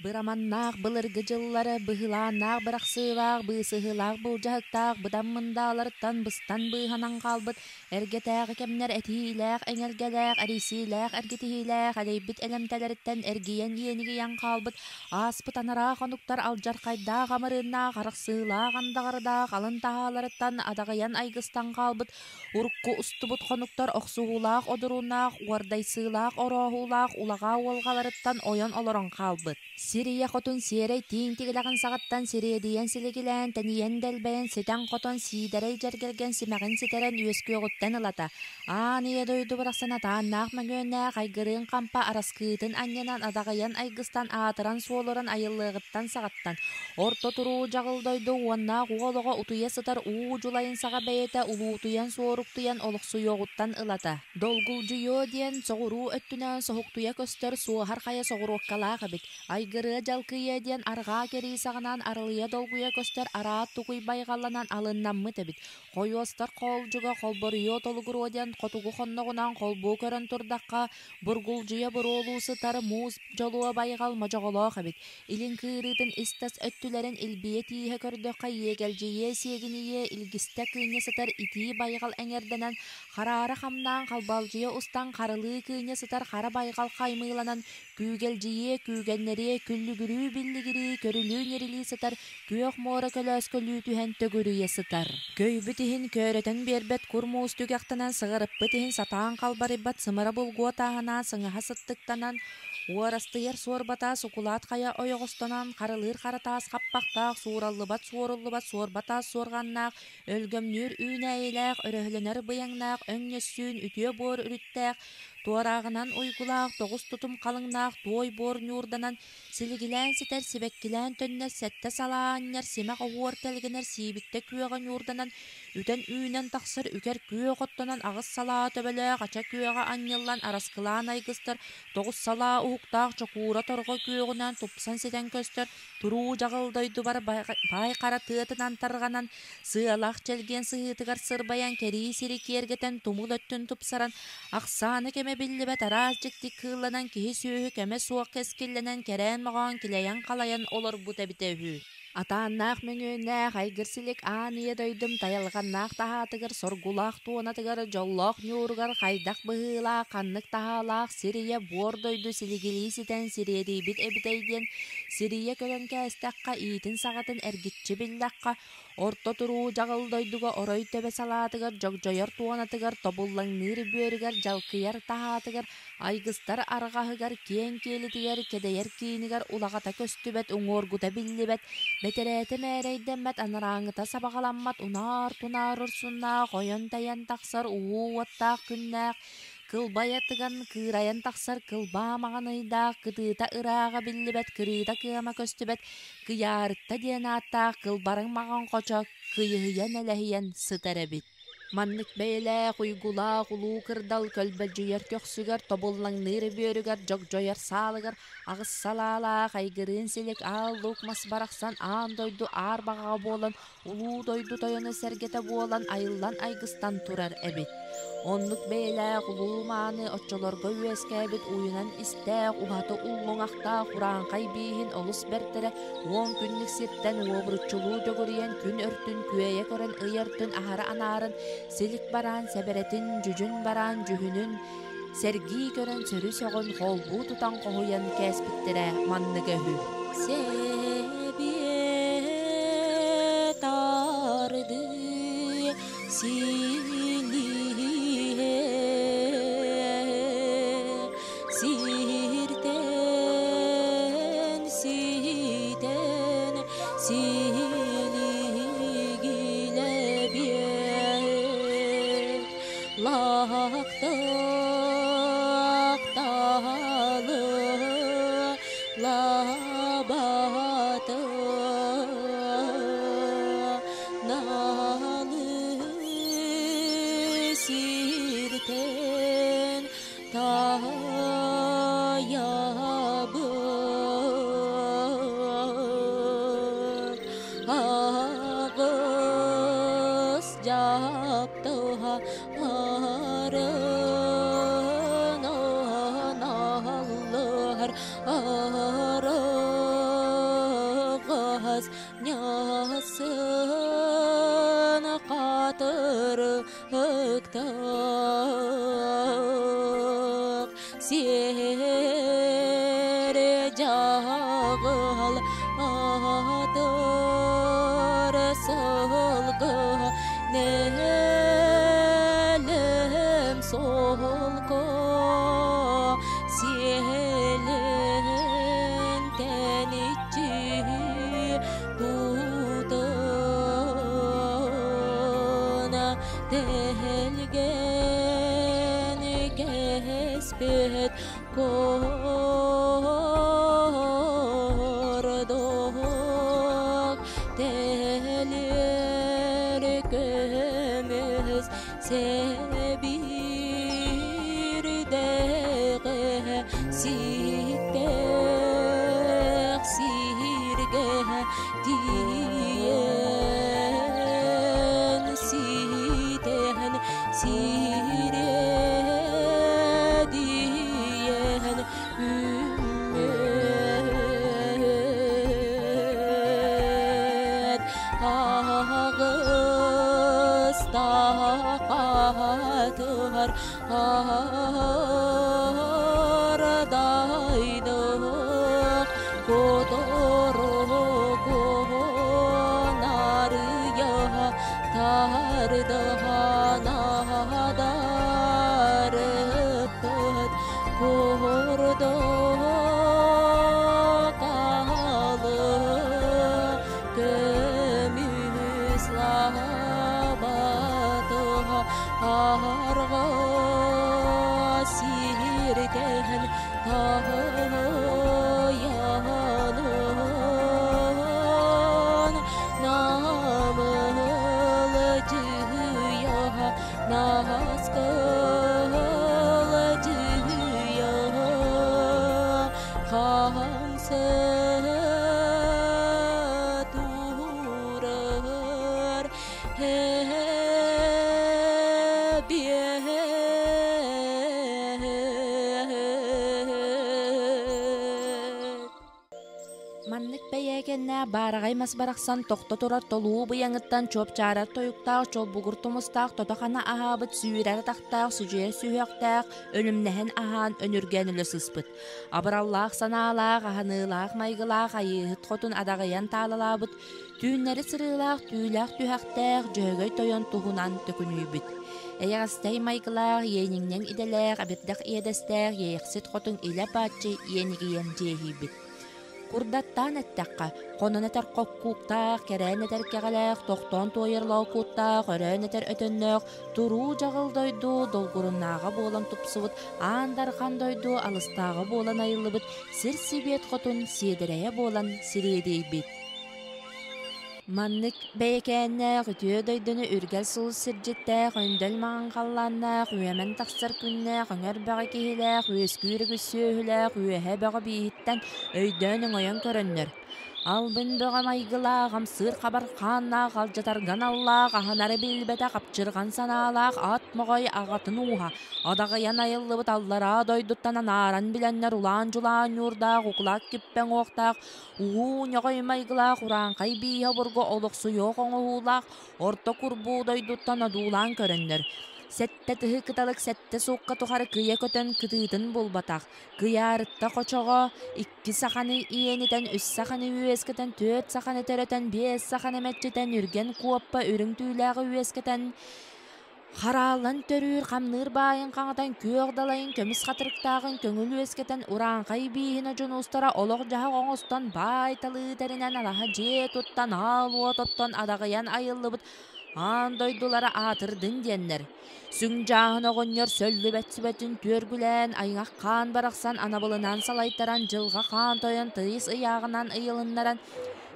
Быраманнаах былыргы дьыллары быһылааннаах бырахсыылаах, быысыһыылаах былдьаһыктаах быдан мындааларыттан быстан быыһанан хаалбыт эргэтээҕи кэмнэр этиилээх, эҥэлгэлээх, эрийсиилээх, эргитиһиилээх, элэйбит элэмтэлэриттэн эргийэн иэнигийэн хаалбыт ааспыт анараа хонуктар алдьархайдаах амырыыннаах, арахсыылаах андаҕардаах алын таһааларыттан адаҕыйан айгыстан хаалбыт Урукку устубут хонуктар охсуһуулаах одурууннаах, уордайсыылаах орооһуулаах улаҕаа уолҕаларыттан ойон олорон хаалбыт. Сир ийэ хотун сиэрэй тииҥ тигилэҕин саҕаттан сириэдийэн силигилээн, тэнийэн дэлбэйэн, ситэн-хотон, сиидэрэй дьэргэлгэн симэҕин ситэрэн үөскүөҕүттэн ылата, аан ийэ дойду барахсан атааннаах мөҥүөннээх айгырыын хампа араскыытын анньынан адаҕыйан айгыстан аатыран-суолуран айыллыаҕыттан саҕаттан Орто туруу дьаҕыл дойду уоннаах уол оҕо утуйа сытар уу дьулайын саҕа бэйэтэ улуутуйан суоруктуйан олохсуйуоҕуттан ылата. Долгулдьуйуо диэн соҕуруу өттүнэн соһуктуйа көстөр суоһар хайа соҕуруоккалаах эбит. Айгырыа дьалкыйыа диэн арҕаа кэрии саҕынан арылыйа долгуйа көстөр араат тугуй байҕалланан алыннаммыт эбит. Хойуостар хоолдьуга холборуйуо толугуруо диэн хотугу хонноҕунан холбуу көрөн турдахха, бургулдьуйа буруолуу сытар муус дьолуо байҕал модьоҕолоох эбит. Илин кыырыытын ис-тас өттүлэрин илбийэ тииһэ көрдөххө иэгэлдьийиэ сиэгинийиэ илгистэ кыынньа сытар итии байҕал эҥэрдэнэн, хараара хамнаан халбалдьыйа устан харылыы кыынньа сытар хара байҕал хаймыыланан күүгэлдьийиэ күүгэннэриэ күллүгүрүү-биллигирии көрүлүү-ньирилии сытар күөх муора көлөөскөлүү түһэн төгүрүйэ сытар. Көйбүт иһин көөрөтөн биэрбэт кур муус түгэхтэнэн сыҕарыппыт иһин сатаан халбарыйбат сымара булгуо тааһынан сыҥаһа сыттыктанан Уорастыйар суорбата сукулаат хайа ойоҕостонон, харылыыр хара таас хаппахтаах, суураллыбат суоруллубат суорба таас суорҕаннаах, өлгөмнүүр үүнээйилээх, өрөһөлөнөр быйаҥнаах, өҥ-ньөссүүн үтүө буор үрүттээх, туорааҕынан уйгулаах, тоҕус тутум халыҥнаах туой буор ньуурданан, силигилээн ситэр, сибэккилээн төннөр, сэттэ салаа анньар, симэх оһуор тэлгэнэр, сиибиктэ күөҕэ ньуурданан, Үтэн үүнэн тахсар үкэр күөх оттонон аҕыс салаа төбөлөөх ача күөҕэ анньыллан араскылаан айгыстар, тоҕус салаа уһуктаах чокуура торҕо күөҕүнэн тупсан ситэн көстөр, туруу дьаҕыл дойдубар баай хара тыатынан тарҕанан, сыалаах чэлгиэн сыһыытыгар сырбайан кэрии сири киэргэтэн тумул өттүн тупсаран, ахсаана кэмэ биллибэт араас дьикти кыылланан киһи-сүөһү кэмэ суох кэскиллэнэн кэрээн-моҕоон килэйэн-халайан олорбут эбитэ үһү. Атааннаах мөҥүөннээх айгыр-силик аан ийэ дойдум тайалҕаннаах таһаатыгар, соргулаах туонатыгар, дьоллоох ньууругар хайдах быһыылаах, ханнык таһаалаах сир ийэ буор дойду силигилии ситэн сириэдийбит эбитэй диэн сирийэ көрөн кээстэххэ, иитин саҕатын эргиччи биллэххэ, Орто туруу дьаҕыл дойдуга орой төбө салаатыгар дьогдьойор туонатыгар тобуллаҥныыр бүөрүгэр дьалкыйар таһаатыгар айгыстар арҕаһыгар киэҥ киэлитигэр кэдэйэр киинигэр улаҕата көстүбэт уҥуоргута биллибэт бэтэрээтэ мээрэйдэммэт анарааҥҥыта сабаҕаламмат унаар-тунаар урсуннаах ойон-тэйэн тахсар уу уоттаах күннээх Кылбайа тыган, кыырайан тахсар кылбаа маҥан ыйдаах, кытыыта ырааҕа биллибэт, кырыыта кыама көстүбэт, Кыйаарытта диэн ааттаах кылбарыҥ маҥан хочо кыйыһыйан-элэһийэн сытар эбит. Маннык бэйэлээх, уйгулаах улуу кырдал көлбөлдьүйэр көхсүгэр, тобуллаҥныыр бүөрүгэр, дьогдьойор саалыгар аҕыс салаалаах айгырыын силик аал луук мас барахсан аан дойду аар баҕаҕа буолан улуу дойду тойоно сэргэтэ буолан айыллан айгыстан турар эбит. Оннук бэйэлээх улуу мааны оччолорго үөскээбит уйунан истээх, уһаты уллуҥахтаах урааҥхай бииһин олус бэртэрэ уон күннүк сиртэн уобуруччулуу төгүрүйэн күн өртүн күөйэ көрөн ый өртүн аһара анаарын, силик бараан сэбэрэтин, дьүдьүн бараан дьүһүнүн сэргии көрөн сөрү сөҕөн холбуу тутан хоһуйан кээспиттэрэ манныга үһү. Сэбиэ тарды силиһэ сиртэн ситэн силигилэбиэ Лаахтаах-таалы лабаата налы сиртэн Таайабыт аҕыс дьаптаһа арынан аллар арыгас ньасын хатырыктаах сиэр дьаҕыл атыр сылгы нэлэм солко сиэлин тэниччи тутан тэһэлгэн кэспэт кордук тэлэр көмүс сэбирдэҕэ ситтээх сиргэ тиийэн ситэн сирэдийэн үүммэт аҕыстаахатыгар ардайдык куторугун арыйа тардыһанадарыппыт курдук көмүс лабатыга арҕа сиртэн таһыйанын намылдьыйа наскылдьыйа хамсы турар эбиэт. Маннык бэйэкэннэ баараҕай мас барахсан тохто турар толуу быйаҥыттан чуопчаарар тойуктаах чолбугур тумустаах тото-хана аһаабыт сүүрэр атахтаах сүдьүйэр сүһүөхтээх өлүмнэһэн аһаан өнүргээн өлө сыспыт. Абыраллаах санаалаах, аһыныылаах майгылаах айыыһыт хотун адаҕыйан таалалаабыт, түүннэри сырыылаах түүлээх түһэхтээх Дьөһөгөй тойон туһунан төкүнүйбүт. Эйэҕэстэй майгылаах, иэниҥнэҥ идэлээх, эбирдэх иэдэстээх Иэйэхсит хотун илэ-бааччы иэнигийэн дьиэһийбит. Курдаттаан эттэххэ, хонон этэр хоккууктаах, кэрээн этэр кэҕэлээх, тохтоон туойар лоокууттаах, өрөөн этэр өтөннөөх, туруу дьаҕыл дойду долгуруннааҕа буолан тупсубут, аан дархан дойду алыстааҕа буолан айыллыбыт сир-сибиэт хотун сиэдэрэйэ буолан сириэдийбит. Маннык бэйэкээннээх үтүө дойдуну үргэл сулус сирдьиттээх, өндөл маҥан халлааннаах, үөмэн тахсар күннээх, өҥөр бөҕө киһилээх, үөскүүр үгүс сүөһүлээх, үөһэ бөҕө бииһиттэн өйдөөн өҥөйөн көрөннөр, албын бөҕө майгылаах, хамсыыр хабар хааннаах, алдьатарган аллаах, аһынары билбэтэх апчырҕан санаалаах ат моҕой аҕатын ууһа, Адаҕыйан айыллыбыт аллараа дойдуттан анааран билэннэр улаан-дьулаан ньуурдаах, укулаат киппэҥ уохтаах, уу ньоҕой майгылаах урааҥхай бииһэ обургу олохсуйуох оҥоһуулаах орто курбуу дойдуттан одуулаан көрөннөр, сэттэ тыһы кыталык сэттэ суукка тухары кыйа көтөн кытыытын булбатах, кыйаарытта хочоҕо икки саханы иэнитэн, үс саханы үөскэтэн, түөрт саханы төрөтөн, биэс саханы мэччитэн, үргэн куоппа үрүҥ түүлээҕи үөскэтэн, Харааллан төрүүр, хамныыр баайын хаҥатан, күөх далайын көмүс хатырыктааҕын көҥүл үөскэтэн, урааҥхай бииһин одьунуустара олох-дьаһах оҥостон, баай талыы тэринэн алаһа дьиэ туттан, аал уот оттон адаҕыйан айыллыбыт аан дойдулара аатырдын диэннэр. Сүҥ дьааһын оҕонньор сөллүбэт сүбэтин түөргүлээн, айыҥах хаан барахсан анабылынан салайтаран, дьылҕа хаан тойон тыйыс ыйааҕынан ыйылыннаран,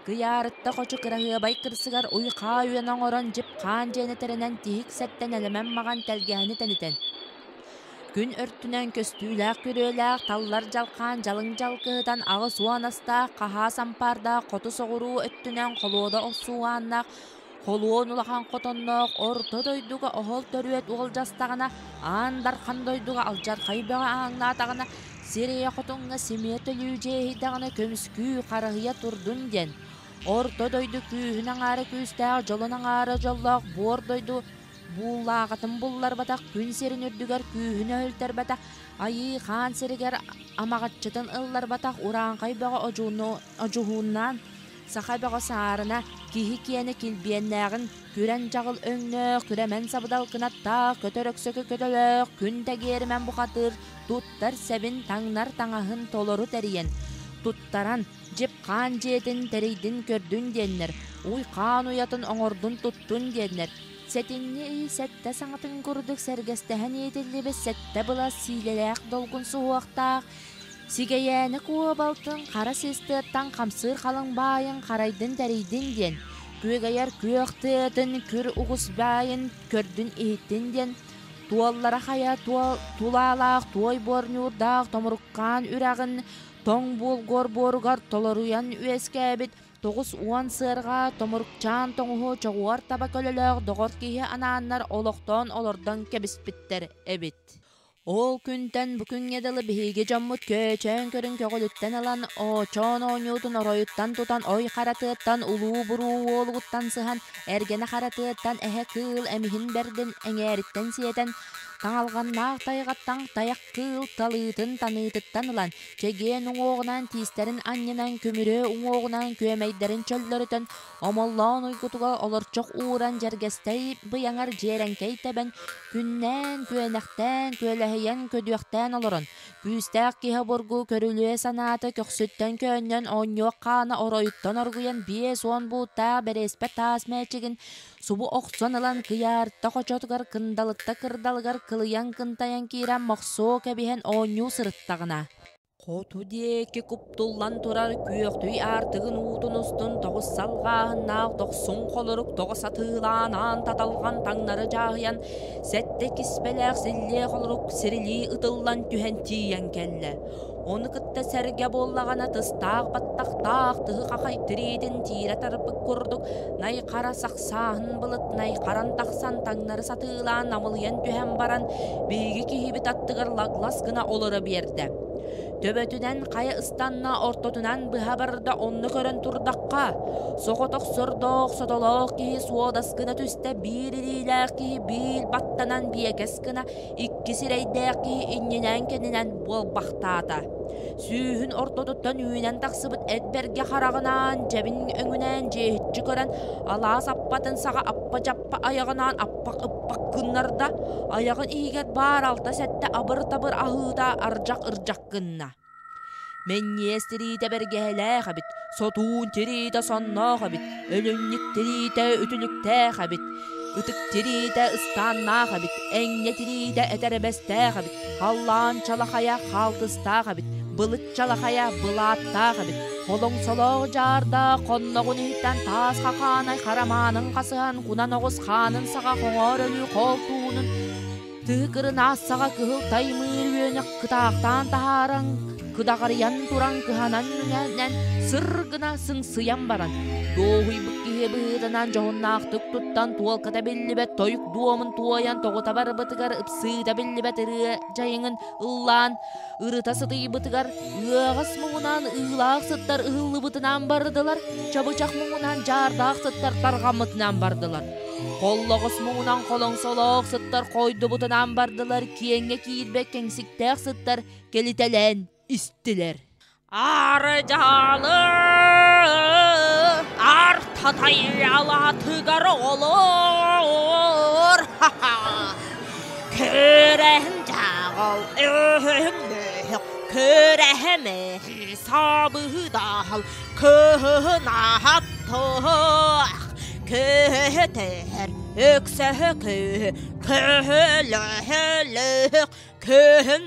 Кыйаарытта хочо кыраһыабай кырсыгар уй-хаа үөн оҥорон дьип-хаан дьиэни тэринэн тиһик сэттэн элэмэн маҕан тэлгэһэни тэнитэн. Күн өртүнэн көстүүлээх күрүөлээх, таллар дьалхаан дьалыҥ дьалкыһытан 80 астаах, хаһаас ампаардаах, хоту соҕуруу өттүнэн холуода охсуу ааннаах, холуон улахан хотонноох орто дойдуга оһол төрүөт уолдьастаҕына, аан дархан дойдуга алдьархай бөҕө ааҥнаатаҕына, сир ийэ хотуҥҥа симиэ төлүү дьиэһийдэҕинэ көмүскүү, харыһыйа турдун диэн, орто дойду күүһүн аҥаара күүстээх, дьолун аҥаара дьоллоох буор дойду бууллааҕытын булларбатах, күн сирин үрдүгэр күүһүн өһүлтэрбэтэх, айыы хаан сиригэр амаҕаччытын ылларбатах урааҥхай бөҕө одьуһууннаан, саха бөҕө саарына, киһи киэнэ килбиэннээҕин, күрэн дьаҕыл өҥнөөх, күрэмэн сабыдал кынаттаах, көтөр өксөкү көтөлөөх, күн тэгиэримэн бухатыыр, туттар сэбин, таҥнар таҥаһын толору тэрийэн, туттаран, дьип-хаан дьиэтин тэрийдин көрдүн диэннэр, уй-хаан уйатын оҥордун туттун диэннэр, сэтинньи ый сэттэ саҥатын курдук сэргэстэһэн иитиллибит сэттэ былас сиилэлээх долгун суһуохтаах, Сигэйээни куобалтын хара сис тыаттан хамсыыр халыҥ баайын харайдын тэрийдин диэн, күөгэйэр күөх тыатын күр угус баайын көрдүн иһиттин диэн, туоллара хайа тулаалаах туой буорньуурдаах томуруккаан үрэҕин тоҥ булгуор буоругар толоруйан үөскээбит 90 сыарҕа томурукчаан тоҥуһу чоҕуор таба көлөлөөх доҕор киһи анааннар олохтоон олордон кэбиспиттэр эбит. Ол күнтэн бу күҥҥэ дылы биһиги дьоммут көөчөөн көрүн көҕүлүттэн ылан, оочоон оонньуутун оройуттан тутан ой хара тыаттан улуу буруу уолугуттан сыһан, эргэнэ хара тыаттан эһэ кыыл эмиһин бэрдин эҥээриттэн сиэтэн, таҥалҕаннаах тайҕаттан тайах кыыл талыытын таныытыттан ылан, чэгиэн уҥуоҕунан тиистэрин анньынан күмүрүө уҥуоҕунан күөмэйдэрин чөллөрүтэн, Омоллоон уйгутугар олорчох ууран дьэргэстэй быйаҥар дьиэрэҥкэй тэбэн, күннээн, күөнэхтээн, күөлэһийэн, көдүөхтээн олорон, күүстээх киһи обургу көрүлүө санаата көхсүттэн көөнньөн оонньуох хаана оройуттан оргуйан 50 бууттаах бэриэспэ таас мээчигин субу охсон ылан кыйаарта хочотугар кындалытта кырдалыгар кылыйан кынтайан киирэн мохсуо кэбиһэн оонньуу сырыттаҕына Хоту диэки куптуллан турар күөхтүй аартыгын уутун устун тоҕус салҕааһыннаах дохсун холорук тоҕо сатыылаан аан таталҕан таҥнары дьааһыйан сэттэ киспэлээх силлиэ холорук сирилии ытыллан түһэн тиийэн кэллэ. Ону кытта сэргэ буоллаҕына тыстаах баттахтаах тыһы хахай тириитин тиирэ тарпыт курдук най хара сахсааһын былыт най харан тахсан таҥнары сатыылаан намылыйан түһэн баран биһиги киһибит аттыгар лаглас гына олоро биэрдэ. Төбөтүнэн хайа ыстанна ортотунан быһа барда онно көрөн турдахха, соҕотох сордоох сотолоох киһи суодас гына түстэ биир илиилээх киһи биир баттанан биэкэс гына икки сирэйдээх киһи иннинэн-кэннинэн буолбахтаата. Сүүһүн ортотуттан үүнэн тахсыбыт эт бэргэ хараҕынаан, дьэбин өҥүнээн дьиэһиччи көрөн, алаас аппатын саҕа аппа-дьаппа айаҕынаан аппах-ыппах гыннарда, айаҕын иһигэр баар алта-сэттэ абыр-табыр аһыыта ардьах-ырдьах гынна. Мэнньиэс тириитэ бэргэһэлээх эбит, сотуун тириитэ сонноох эбит, өлүнньүк тириитэ үтүлүктээх эбит, ытык тириитэ ыстааннаах эбит, эҥньэ тириитэ этэрбэстээх эбит, халлаан чалахайа хаалтыстаах эбит, былыт чалахайа былааттаах эбит, холоҥсолоох дьаардаах хонноҕун иһиттэн таас хахаанай харамаанын хасыһан кунан оҕус хаанын саҕа хоҥоор өлүү хоол туунун Тыы кырынаас саҕа кыһыл таймыыр үөнэ кытаахтаан таһааран, кыдаҕарыйан туран кыһанан мүнэнэн сыр гына сыҥсыйан баран, дуоһуйбут киһи быһыытынан дьоһуннаахтык туттан туолката биллибэт тойук дуомун туойан тоҕута барбытыгар ыпсыыта биллибэт ырыа дьайыҥын ыллаан, ырыта сытыйбытыгар ыаҕас муҥунан ыылаах сыттар ыһыллыбытынан бардылар, чабычах муҥунан дьаардаах сыттар тарҕаммытынан бардылар. Холлоҕос муҥунан холоҥсолоох сыттар хойдубутунан бардылар, киэҥҥэ киирбэт кэҥсиктээх сыттар кэлитэлээн истилэр. Ары дьаалы артатай алаатыгар олоор Көрөһүм дьаҕал өһөһүм бөһөх көрөһөм сабыдаал кыһынааттах көһөтөр өксөһө көһөлөһөлөөх көһүн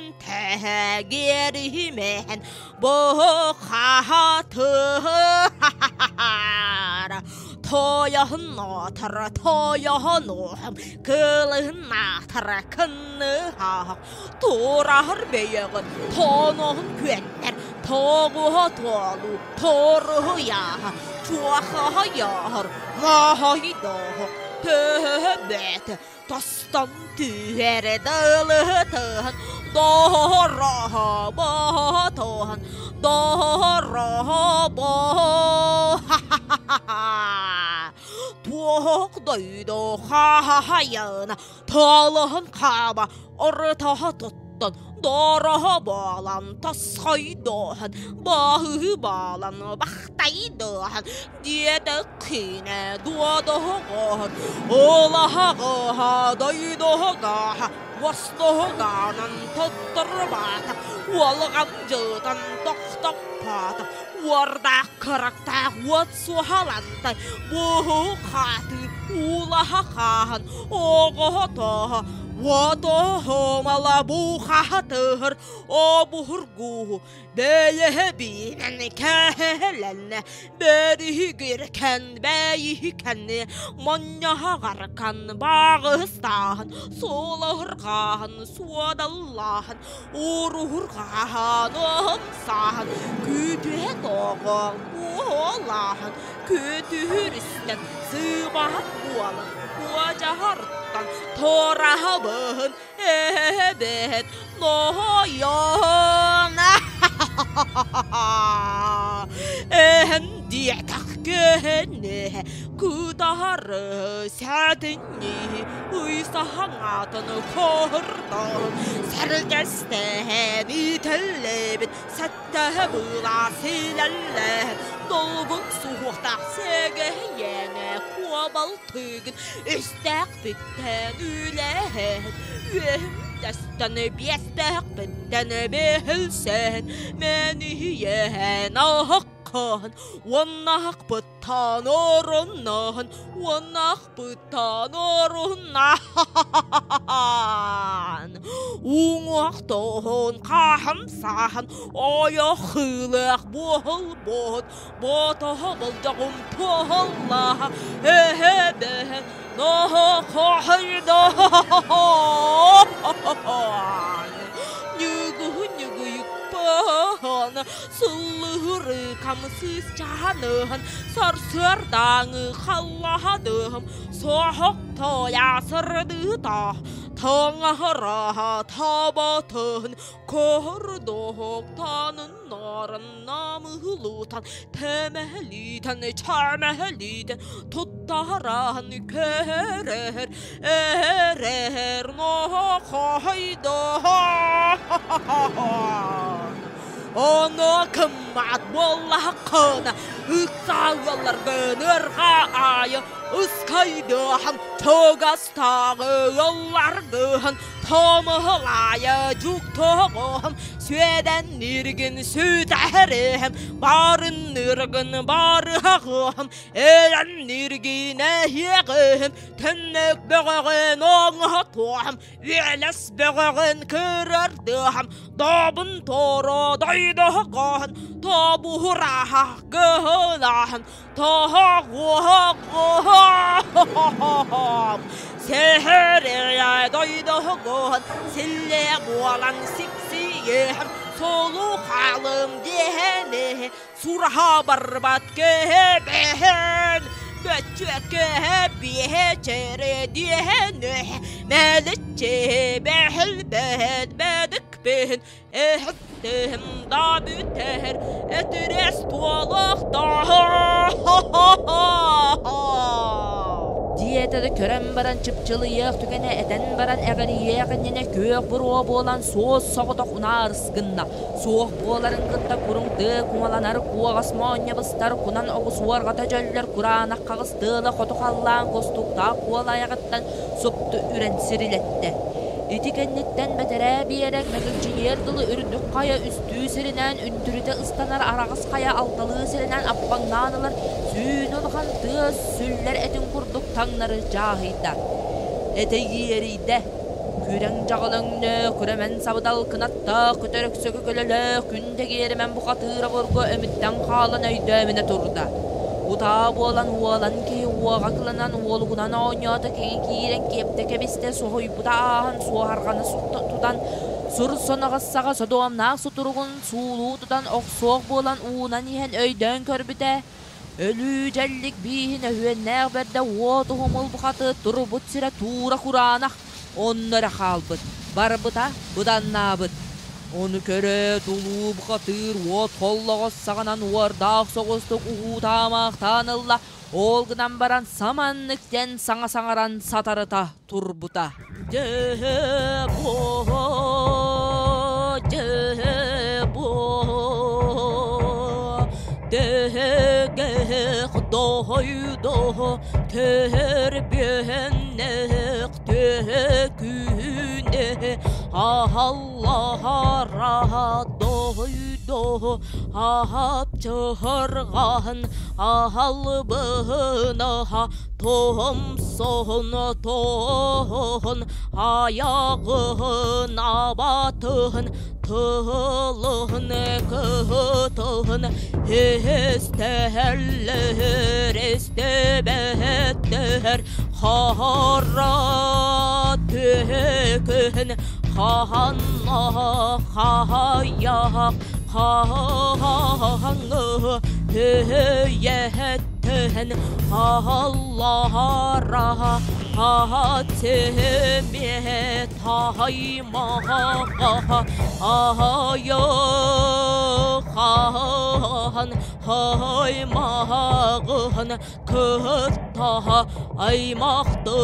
Тойоһун отор, тойоһун уоһум, кылыһын аатара кынныһаах, туораһар бэйэҕин, тоноһун күөннэр, тоҕуһа туолуу, торуһуйааһа, чуохаһа яһар, моһойдоһо, төһө бэт, тостон түһэр дылыһытыһын, доһороһо боһотуһун, доһороһо бо Туох дойду хаһайына Таалаһын хаама ортоһо туттан, дороһо буолан тосхойдуоһун, баһыы буолан бахтайдыаһын, диэтэххинэ дуодоһоҕоһун, олаһаҕыһа дойдоһоҕоһа уостоһугаанан туттарбата, уолҕамдьытан тохтоппото, уордаах кырыктаах уот суһалантай, буһуу хаатыы уулаһа хааһын, оҕото уотоһомала бухаһатыһыр обуһургууһу бэйэһэ биинэн кэһэлэннэ бэриһигиркэн бэйиһикэнни монньоһоҕаркан бааҕыстааһын суолаһырҕааһын суодаллааһын уруһурҕааһын сааһын күүтүһэ тоҕоҥ буолааһын күтүһүрүстэн сыыбаһат буолан куодьаһартан тораһабыһын эбэт ноһойон эһэн диэтэх кэһэнэ кытаһары сэтинньи ыйсаһаҥатын кыһырдан сэргэстэһэн итэллэбит Сэттэһэ быылаа силэллэһэн, долгун суһуохтаах сэгэһийэҥэ куобал тыгын үстээхпиттэн үлэһэн, үөһүм тэстэн биэстээхпиттэн бэһилсэһэн, мэниһийэһэн аһыккаһан, уоннаахпыт Тааноруннаһын уоннахпыт тааноруннаһан уҥуох тоһун хаһан сааһан ойох хыылыах буоһул буоһут ботоһо болдьоҕум туоһуллаһа эһэ бэһэ ноһо хохойдоһон ньугуһу ньугуйукпаһан Сыллыһырыкам сыысчааныһын, сарсыардааҥы халлаһаныһым, соһох тойа сырдыта, тоҥоһороһо тоботун, куһурдуһуктанын норун намыһылытан, тэмэһэлитэн, чэмэһэлитэн, туттараһын көрөр, эрэр нохойдоһон. Ону кыммат буоллаххына, ыксаалларгын ырҕа аайы ыскайдыаһым, чугастааҕы ыалларгыһын томуһулаайы дьуктуоҕуһум, сүөдэнниргин сүтэриһим, барынныргын барыһаҕыһым, элэнниргин эһиэҕиһим, төннөк бөҕөҕүн оҥоһотуоһум, Үөлэс бөҕөҕүн кырырдыһам, добун торо дойдоһоҕоһун, тобуһураһа гыһылаһын, тоһоҕуоһоҕоһом. Сэһэрийэ дойдоһоҕоһун, силле буолан сиксийэһэм, солу хаалым диэһэниһи, сураһа барбат кэһэбэһэн, бөччүөккэһэ биэһэ чэрэ диэһэнэһэ, мэличчи бэһил бэһэт бэдикпин, эһэттиһим да бүтэһэр, этирэс Диэтэ да көрөн баран чыпчылыйыах түгэнэ этэн баран эҕирийиэх иннинэ күөх буруо буолан суос соҕотох унаарыс гынна. Суох буоларын кытта куруҥ тыа куҥаланар куоҕас моонньо быстар кунан оҕус уорҕата дьөллөр кураанах хаҕыс тыала хоту халлаан кустуктаах куол айаҕыттан супту үрэн сирилэттэ. Ити кэнниттэн бэтэрээ биэрэк мөкүлдьүйүөр дылы үрдүк хайа үстүү сиринэн үнтүрүтэ ыстанар араҕас хайа алталыы сиринэн аппаҥнаан ылар сүүнэ улахан тыа сүллэр этин курдук таҥнары дьааһыйда. Этэ иэрийдэ. Күрэҥ дьаҕыл өҥнөөх, күрэмэн сабыдал кынаттаах, көтөр өксөкү көлөлөөх, күн дэгиэримэн бухатыыр обургу өмүттэн хаалан өйдөөмүнэ турда. Утаа буолан уолан киһи уоҕа кыланан уолугунан оонньоото киһи киирэн киэптэ кэбистэ соһуйбута ааһан суоһарҕаны тутан сур соноҕос саҕа содуомнаах сутуругун суулуу тутан охсуох буолан уунан иһэн өйдөөн көрбүтэ өлүү дьэллик бииһин өһүөннээх бэрдэ уот уһумул бухаты турбут сирэ туура кураанах онно эрэ хаалбыт барбыта быданнаабыт Ону көрөөт улуу бухатыыр уот холлоҕос саҕанан уордаах соҕустук уһуутаамаахтаан ылла, ол гынан баран саманнык диэн саҥа саҥаран сатарыта турбута. Дьэ буо, дьэ буо, дэһэгэх дойдо төрбүөннэх төкүнэ Аһаллаһара дойду аһап-чыһырҕаһын аһалбынаһа тоһомсоһун тоһун айаҕын абатыһын тылын кытыһын эстэһэллэр эстэбэттэр хара түһүкүн хаһанна хаһайах хаһаҥы өйөттөн аллара хаһатымет таймаға айыхан аймағын кытта аймақты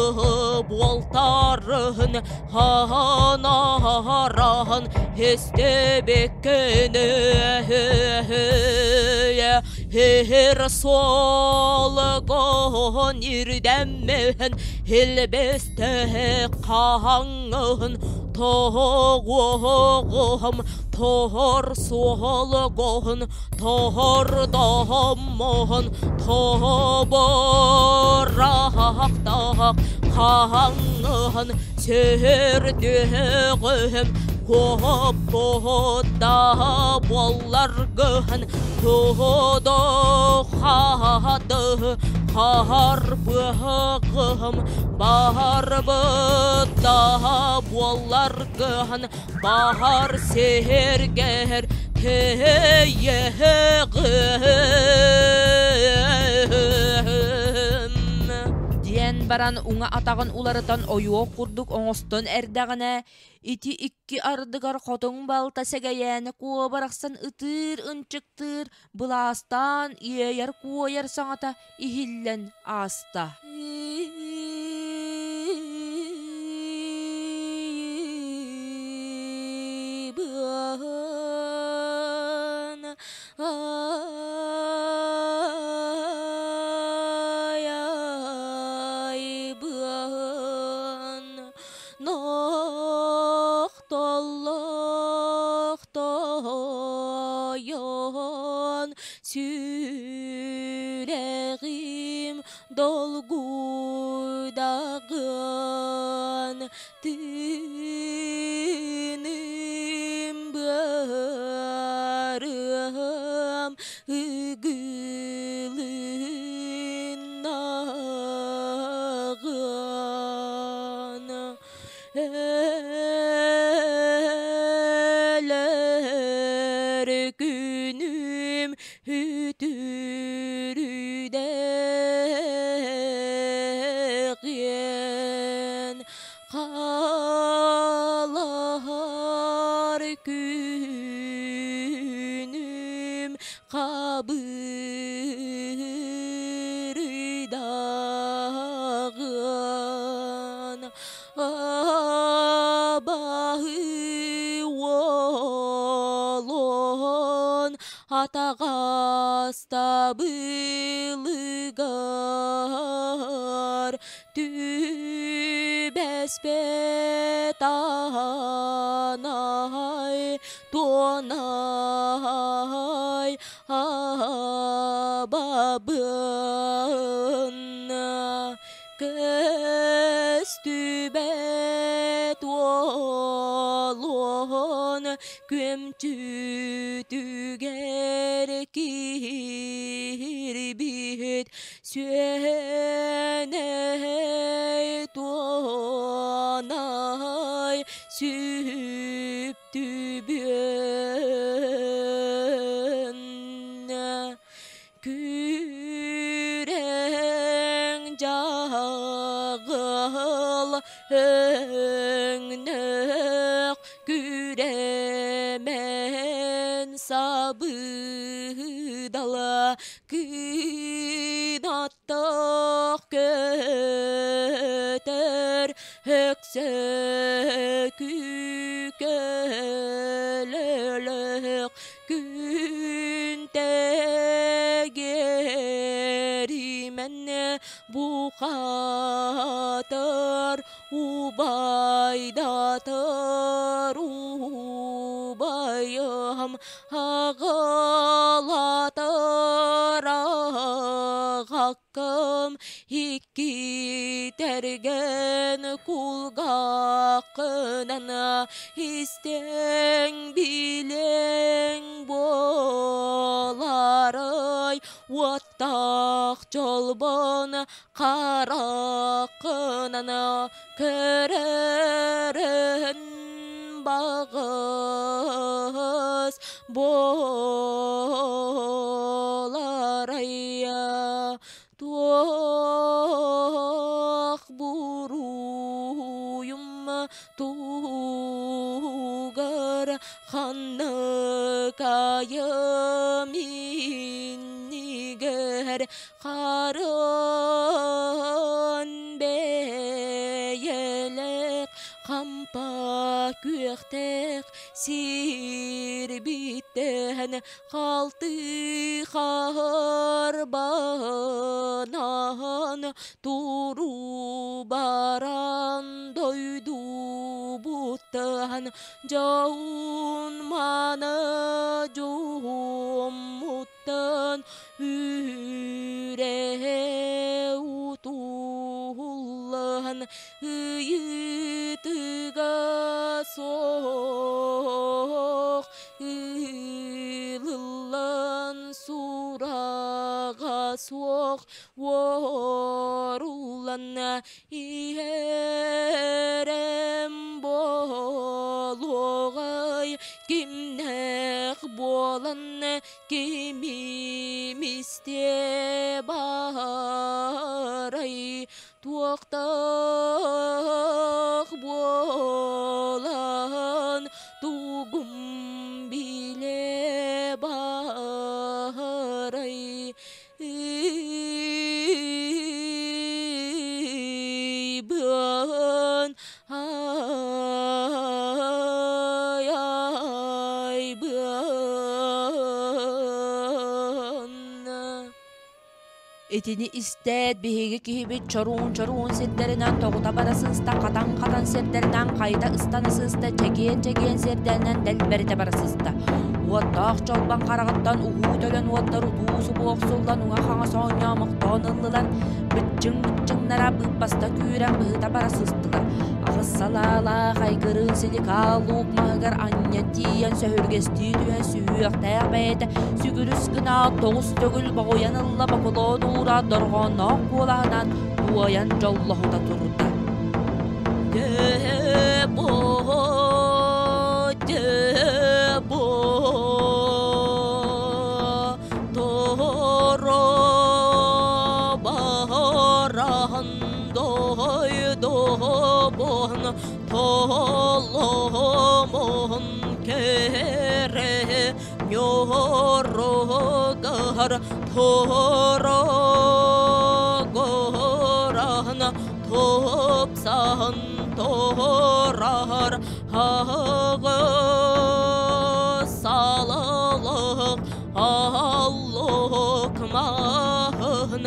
буолтарын ханараһын истибиккин эр суолгун ирдэммин илбисте хаһаҥҥын тоҕуоҕум тор суолгун Тордоһоммоһун тоборахтаах хаһаҥҥыһын сүрдүөҕүм куоппута буолларгыһын тудохады харбыһыгым барбыта буолларгыһын Баһар сэргэр тэйэҕим диэн баран уҥа атаҕын уларытан ойуох курдук оҥостон эрдэҕинэ, ити икки ардыгар хотуҥ балта Сэгэйээнэ куо барахсан ытыыр-ынчыктыыр, былаастаан иэйэр-куойар саҥата иһиллэн ааста. Нохтоллох тойон сүрэҕим долгуйдаҕын тыыным быарым ыгылыннаҕын Өлөр күнүм үтүрүдэҕиэн хаалар күнүм хабырыйдаҕын Абаһы уолун атаҕастабылыгар түбэспэт аанай туонай абабын Көстүбэт уолун Күөмчүтүгэр киирбит сүөнэй туонай сүптүбүөн Күрэҥ дьаҕыл өҥнөөх күрэмэн сабыдала кынаттаах көтөр өксөкү көлөлөөх Күнтэгеримэн бухатыр убайдатыр убайым аҕалатыр аҕаккым икки тэргэн кулгааххынан истэҥ билэҥ буоларай уоттаах чолбон хараххынан көрөрүн баҕас буоларай туох буруйум тугар ханныкайым иннигэр харын бэйэлээх хампа күөхтээх сирбиттэн халты харбанан туру баран дойдубуттан дьоун маны дьууммуттан үүрэ утуллан ыйытыга суох Ыылыллан сураҕа суох уоруллан иһэрем буолуоҕай кимнээх буолан кимим истиэ баарай туохтаах буолан тугум билэ баарай Ыйбын ай айбын Итини истээт, биһиги киһибит чоруун-чоруун сирдэринэн тоҕута бара сыста, хатан-хатан сирдэринэн хайыта ыстана сыста, чэгиэн-чэгиэн сирдэринэн дэлбэритэ бара сыста. Уоттаах чолбон хараҕыттан уһуу төлөн уоттар утуу-субу охсуллан уҥа-хаҥас оонньоомохтоон ыллылар, быччыҥ-быччыҥнара быыппаста күүрэн быһыта бара сыстылар. Аҕыс салаалаах айгырыын силикаал луук маһыгар анньан тиийэн сөһүргэстии түһэн сүһүөхтээх бэйэтэ сүгүрүс гына тоҕус төгүл боҕуйан ылла бокулуон уура дорҕоонноох куолаһынан туойан дьоллоһута турда. Дьэ-бо, дьэ-бо, торо баран дойдобун толомон кэрэ ньоругар торогоран тупсан турар аҕыс салалык аллык маһын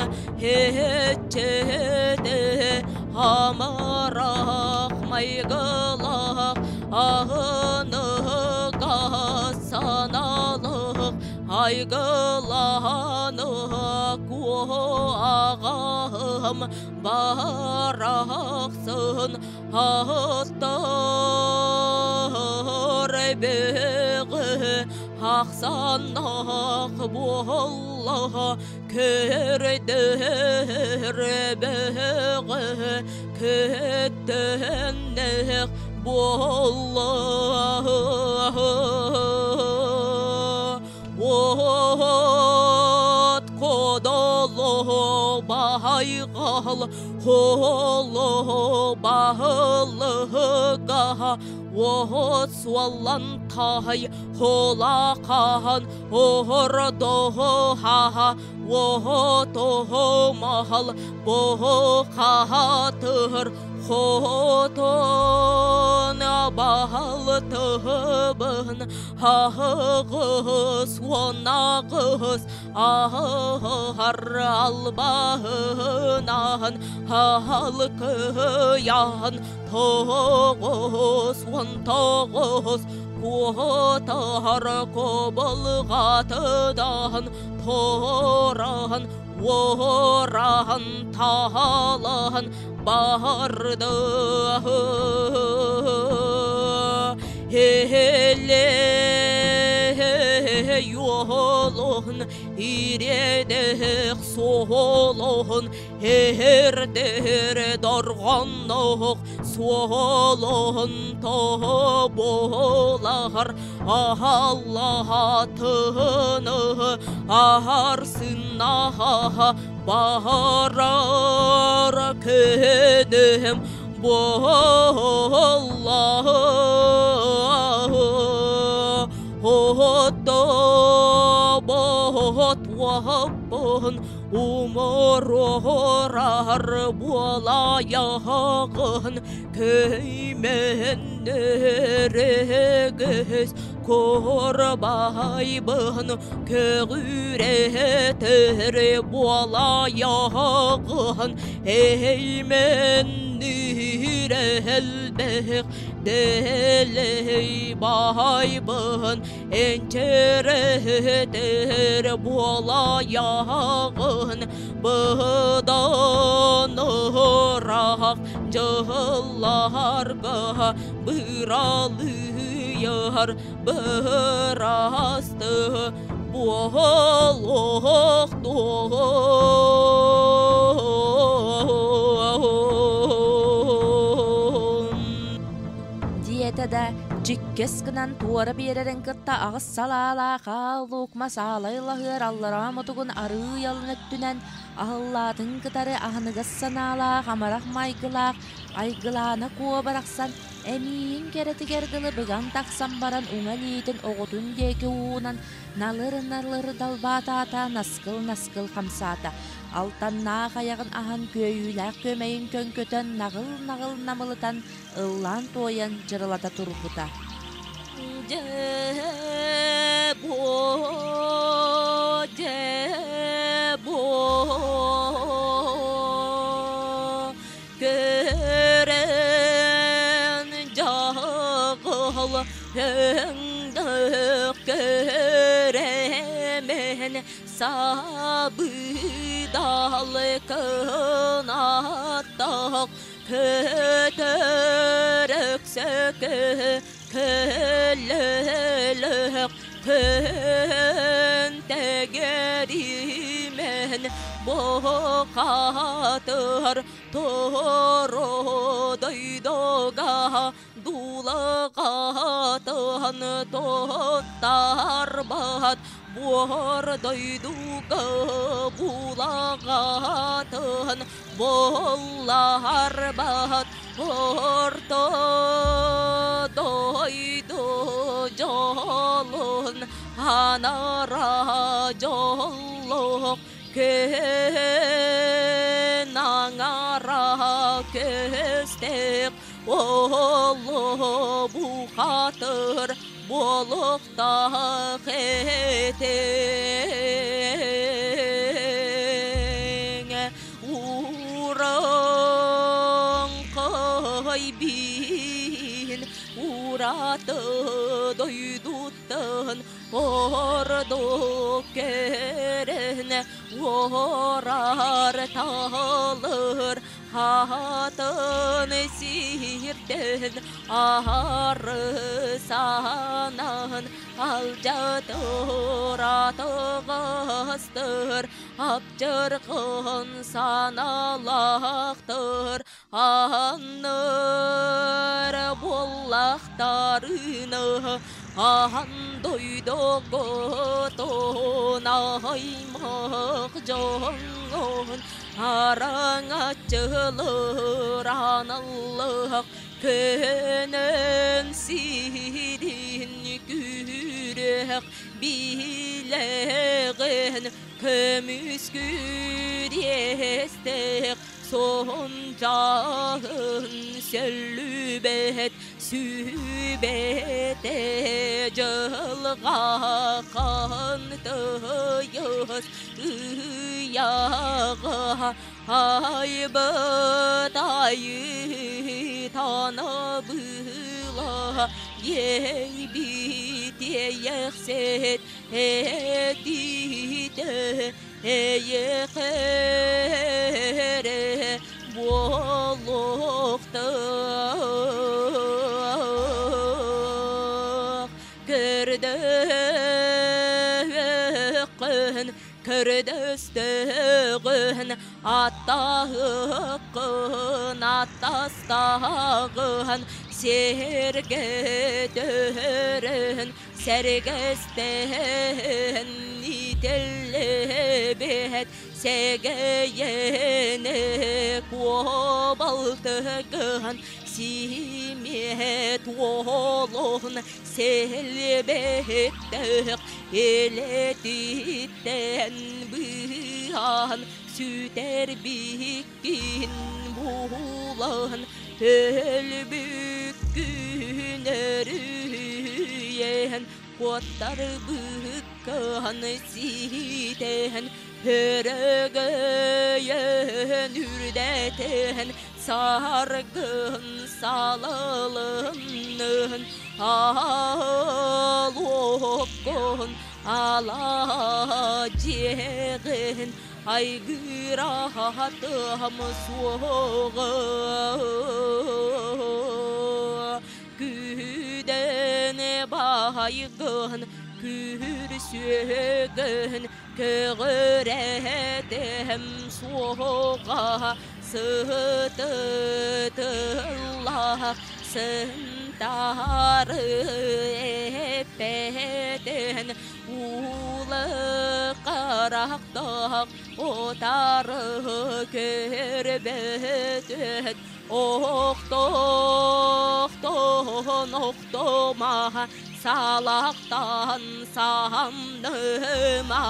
иччитэ амарах майгылаах аһыныгас санаалык айгылааны куоҕаһым барахсын аттар бөҕө. Ахсаннах буолла көрдөр бөҕө көттөннөх буолла. От кодоло байғал холо баһылыга от суоллан тай холакаан ордоха ото махал бохатыр хотон баһалтыбын аҕыс 18 ахар албаһынан халкыян 99 куотар кобылҕатыдан торан уоран таалан барды. Hele yolun иредек суолун эрдер дорҕоннох суолун тоболар аллаһатыны арсынаха барар күнүм буолла. Ото бот уаппын уморорар буолайаҕын көймөннөрөгөс корбайбын көҕүрэтер буолайаҕын эйменнүрэлбэх дэлэй байбын энчеретер буолайаҕын быдан ыраах дьылларга быралыйар бырасты буолуохтуун. Диэтэ да дьиккэс гынан туора биэрэрин кытта аҕыс салаалаах аал луук мас аалай лаһыар аллараа мутугун арыы ялын өттүнэн аһыллаатын кытары аһыныгас санаалаах амарах майгылаах Айгылаана Куо барахсан эмиийин кэрэтигэр дылы быган тахсан баран уҥа илиитин оҕотун диэки уунан налыр-налыр далбаатаата, наскыл-наскыл хамсаата. Алтаннаах айаҕын аһан күөйүүлээх күөмэйин көҥкөтөн наҕыл-наҕыл намылытан ыллаан-туойан дьырылата турбута. Дьэ буо, дьэ буо, көрөн дьаҕыл өҥнөх көрэмен сабыдал кынаттах көтөр өксөкө көлөлөх төнтөгөримен бохатыр торо дойдога дулаҕатыһан тоттарбат буор дойдуга булаҕатыһан болларбат орто дойду дьолун анара дьоллоох күн аҥара көстөх олу бухатыр буолуохтаах этиҥ уран биин ураты дойдуттан ордук кэрэн уорар талыр Атын сирден арысанан алдьатыр атыгастыр, апчыргын саналахтыр, анныр буоллахтарына ахан дойдоготон аймах дьоҥҥун араҥаччылыр аналлаах көнөн сирин күрэх билэҕин көмүскүр иэстээх сончаһын сөллүбэт сүбэтэ дьылҕа тыйыс ыйаҕа айбыт айыы танабыла иэйбит иэйэхсит этиитэ эйэхэ эрэ буолуохтаах. Көрдөөххүн, көрдөстөҕүн, аттаһыккын, аттастаҕын, сэргэ төһөрөн, сэргэстэһэн итиллибэт сэгэйэни куобалтыгын симиэт уолун сэлбэттэх элэтиттэн быыһаан сүтэрбиккин булан өлбүккүн өрүһүйэн куоттарбыккын ситэн өрөгөйөн үрдэтэн саргын салалыннын аалоккун ала дьиэҕин айгыраатым суоҕа күүдэн баайгын күрсүөгүн көҕүрэтим суоҕа сытытыллах сынтары эппэтин уулы харахтаах отары көрбөтүн охтохтон охтома салахтан самныма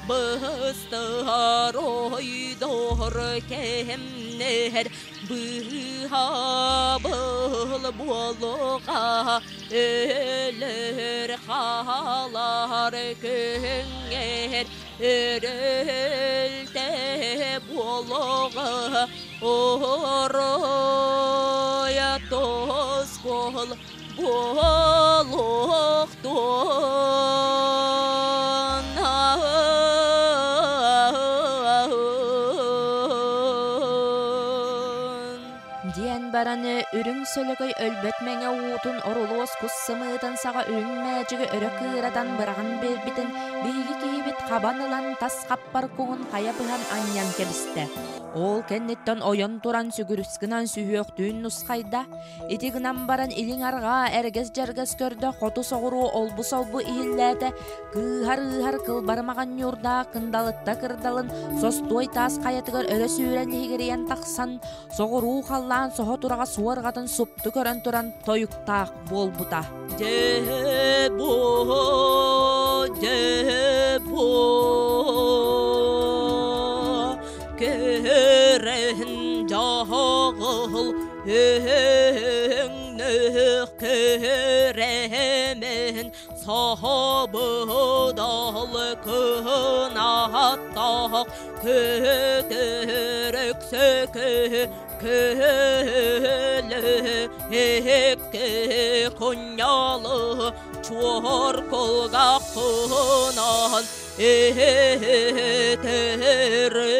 быстар ойдор кэмнэр быыһабыл буолуоҕа өлөр хаалар көҥҥэр өрөлтө буолуоҕа оройа тоскуол буолуохтун. Диэн баран үрүҥ сөлөкөй өлбөт мэҥэ уутун орулуос кус сымыытын саҕа үрүҥ мээчиги өрө кыыратан быраҕан биэрбитин биһиги киһибит хабан ылан тас хаппар куҥун хайа быһан анньан кэбистэ. Ол кэнниттэн ойон туран сүгүрүс гынан сүһүөхтүүн нусхайда. Ити гынан баран илиҥ-арҕаа эргэс-дьэргэс көрдө, хоту-соҕуруу олбу-солбу иһиллээтэ, кыыһар-ыыһар кылбарымаҕан ньуурдаах кындалытта кырдалын состуой таас хайатыгар өрө сүүрэн лиһигирийэн тахсан, соҕуруу халлаан соһо тураҕа суорҕатын супту көрөн туран тойуктаах буолбута. Дьэ бу, дьэ бу, көрөн дьоҕул өҥнөх көрөмүн соһобудал кынаттах көтөр өксөкө көлө экке кунньалы чуор кулгахпынан этере.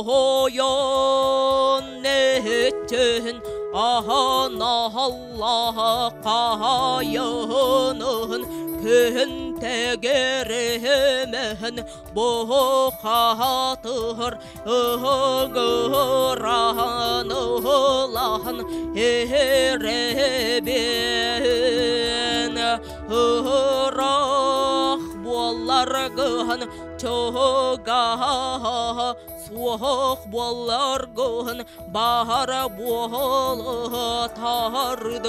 Тойон эчен аһанаһаллаһа хаайыһынын күн тегеремэһин бухаатыһыр ыһыгыраһын ыһылаһын эрэбин ыһырах буолларгыһын чугаһа суох буолларгын баара буолуо тардыай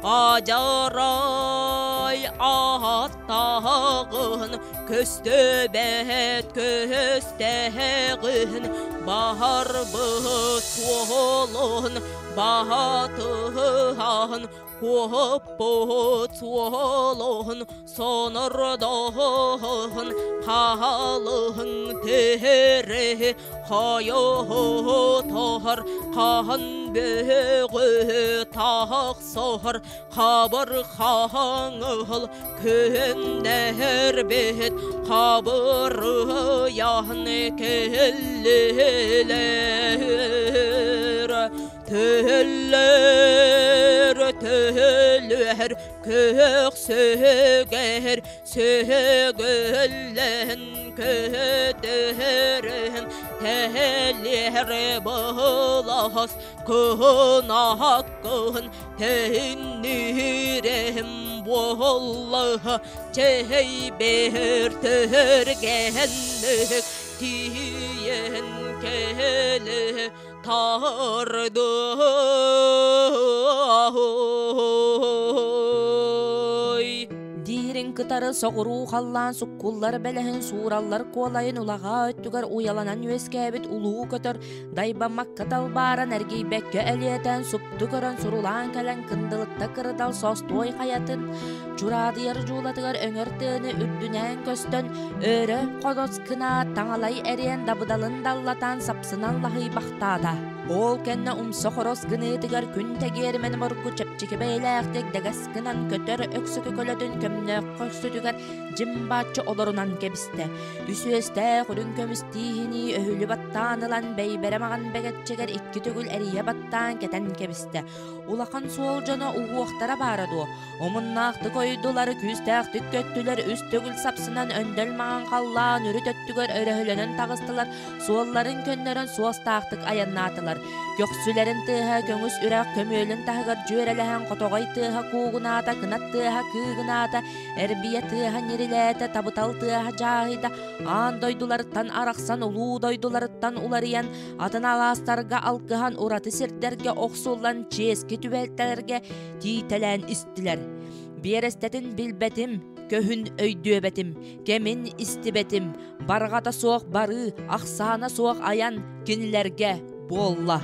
адьарай ааттааҕын көстүбэт көстээҕин баһарбыт суолун баатыһаһын куоппут суолун сонордоһун хаалыһын тэһэрэ хайоһотоһор хаһан бөҕө тахсар хабыр хаҥыл күннэрбит хабырыйан кэллилэр Төлөр, төлөр, Көксөгөр, сөгөллөн көтөрөн, Тэлэр болос кынаккын төннүрем буолла, Чэйбэр төргенлик тиийэн кэлэ Тардой. Диирин кытары соҕуруу халлаан суккуллар бэлэһин суураллар куолайын улаҕаа өттүгэр уйаланан үөскээбит улуу көтөр дайбаммакка талбааран эргийбэккэ элиэтээн супту көрөн сурулаан кэлэн кындылытта кырыдал состуой хайатын чураадыйар дьуулатыгар өҥөр тыаны үрдүнээн көстөн өрө ходос гына таҥалай эриэн дабыдалын даллатан сапсынан лаһыйбахтаата. Ол кэннэ умса хорос гыныытыгар күн тэгиэрмэн моргу чэпчэки бэйэлээхтик дэгэс гынан көтөр өксөкө көлөтүн көмнөөх көрсүтүгэр дьимбааччы олорунан кэбистэ. Үсүөстээх үрүҥ көмүс тииһинии өһүлү баттаан ылан бэйбэрэ маҕан бэгэччэгэр икки төгүл эрийэ баттаан кэтэн кэбистэ. Улахан суол дьоно уһуохтара баара дуо? Омуннаахтык ойдулар, күүстээхтик көттүлэр, үс төгүл сапсынан өндөл маҥан халлаан үрүт өттүгэр өрөһөлөнөн таҕыстылар, суолларын көннөрөн суостаахтык айаннаатылар. Көхсүлэрин тыаһа көҥүс үрэх көмүөлүн таһыгар дьүөрэлэһэн хотоҕой тыаһа куугунаата, кынат тыаһа кыыгынаата, эрбийэ тыаһа ньирилээтэ, табытал тыаһа дьааһыйда, аан дойдуларыттан арахсан улуу дойдуларыттан уларыйан, атын алаастарга алгыһан ураты сирдэргэ охсуллан чиэски түбэлтэлэргэ тиийтэлээн истилэр. Биэрэстэтин билбэтим, көһүн өйдүөбэтим, кэмин истибэтим, барҕата суох барыы, ахсаана суох айан кинилэргэ буолла.